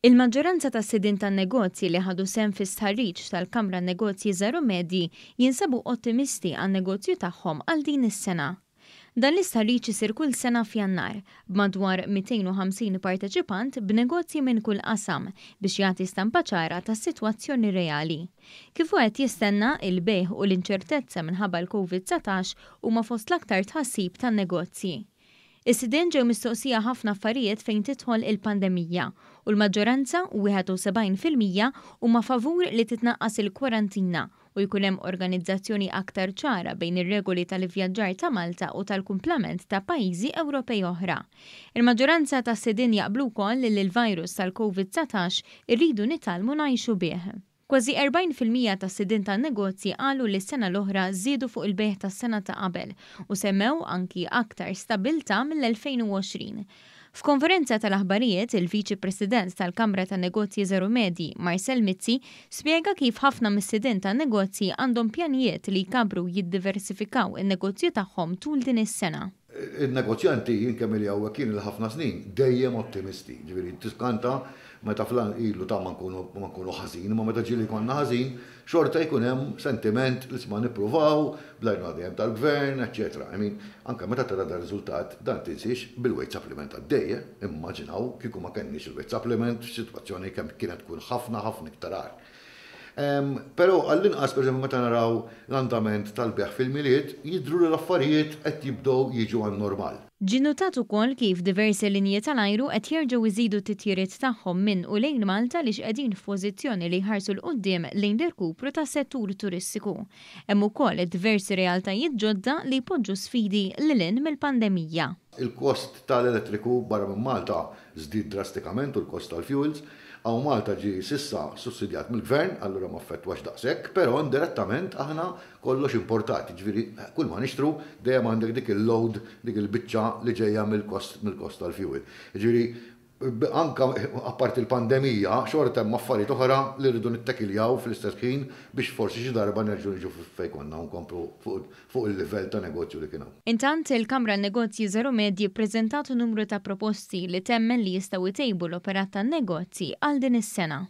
Il-maġġoranza tas-sidien tan-negozji li ħadu sehem fi stħarriġ tal-Kamra Negozji Żgħar u Medji jinsabu ottimisti għan-negozju tagħhom għal din is-sena. Dan l-istħarriġ isir kull sena f'Jannar, b'madwar 250 parteċipant b'negozji minn kull qasam biex jagħti stampa ċara tas-sitwazzjoni reali. Kif wieħed jistenna, il-bejgħ u l-inċertezza minħabba l-Covid-19 huma fost l-aktar tħassib tan-negozji. Is-sidien ġew mistoqsija ħafna affarijiet fejn tidħol il-pandemija u l-maġġoranza, 71%, huma favur li titnaqqas il-kwarantina u jkun hemm organizzazzjoni aktar ċara bejn ir-regoli tal-ivvjaġġar ta' Malta u tal-kumplament ta' pajjiżi Ewropej oħra. Il-maġġoranza tas-sidien jaqblu wkoll li l-virus tal-Covid-19 irridu nitgħallmu ngħixu bih. Kważi 40% tas-sidien tan-negozji qalu li s-sena l-oħra żiedu fuq il-bejgħ tas-sena ta' qabel u semmew anki aktar stabbiltà mill-2020. F'konferenza tal-aħbarijiet, il-Viċi President tal-Kamra tan-Negozji Żgħar u Medji, Marcel Mizzi, spjega kif ħafna mis-sidien tan-negozji għandhom pjanijiet li jkabbru u jiddiversifikaw in-negozju tagħhom tul din is-sena. In-negozjanti, jien kemm ili hawnhekk jien ili ħafna snin, dejjem ottimisti. Ġifieri tiskanta meta flan ilu ta' ma nkunu ma nkunu ħażin, imma meta ġieli konna ħażin, xorta jkun hemm sentiment li isma' nippruvaw, bl-għajnuna dejjem tal-gvern, eċċetera. I mean, anke meta tara dar-riżultat, dan tinsiex bil-wage supplement għaddej, eh. Immaġinaw kieku ma kellniex il-wage supplement f'sitwazzjoni kemm kienet tkun ħafna ħafna iktar agħar. Però għall-inqas pereżempju meta naraw l-andament tal-bejgħ fil-Milied jidhru li l-affarijiet qed jibdew jiġu għan-normal. Ġie nnutat ukoll kif diversi linji tal-ajru qed jerġgħu jżidu t-titjiriet tagħhom minn u lejn Malta għaliex qegħdin f'pożizzjoni li jħarsu 'l quddiem lejn l-irkupru tas-settur turistiku. Hemm ukoll diversi realtajiet ġodda li jpoġġu sfidi lil hinn mill-pandemija. Il-kost tal-elettriku barra minn Malta żdied drastikament u l-kost tal-fuels. Hawn Malta ġie s'issa sussidjat mill-Gvern, allura ma affettwax daqshekk, però indirettament aħna kollox importat, jiġifieri kull ma nixtru dejjem għandek dik il-load, dik il-biċċa li ġejja mill-kost mill-kost tal-fuel. Jiġifieri anke apparti l-pandemija, xorta hemm affarijiet oħra li rridu nittekiljaw fl-istess ħin biex forsi xi darba nerġgħu niġu fejn konna u nkomplu fuq il-livell ta' negozju li kien hawn. Intant, il-Kamra Negozji Żgħar u Medji ppreżentat numru ta' proposti li temmen li jistgħu jtejbu l-operat tan-negozji għal din is-sena.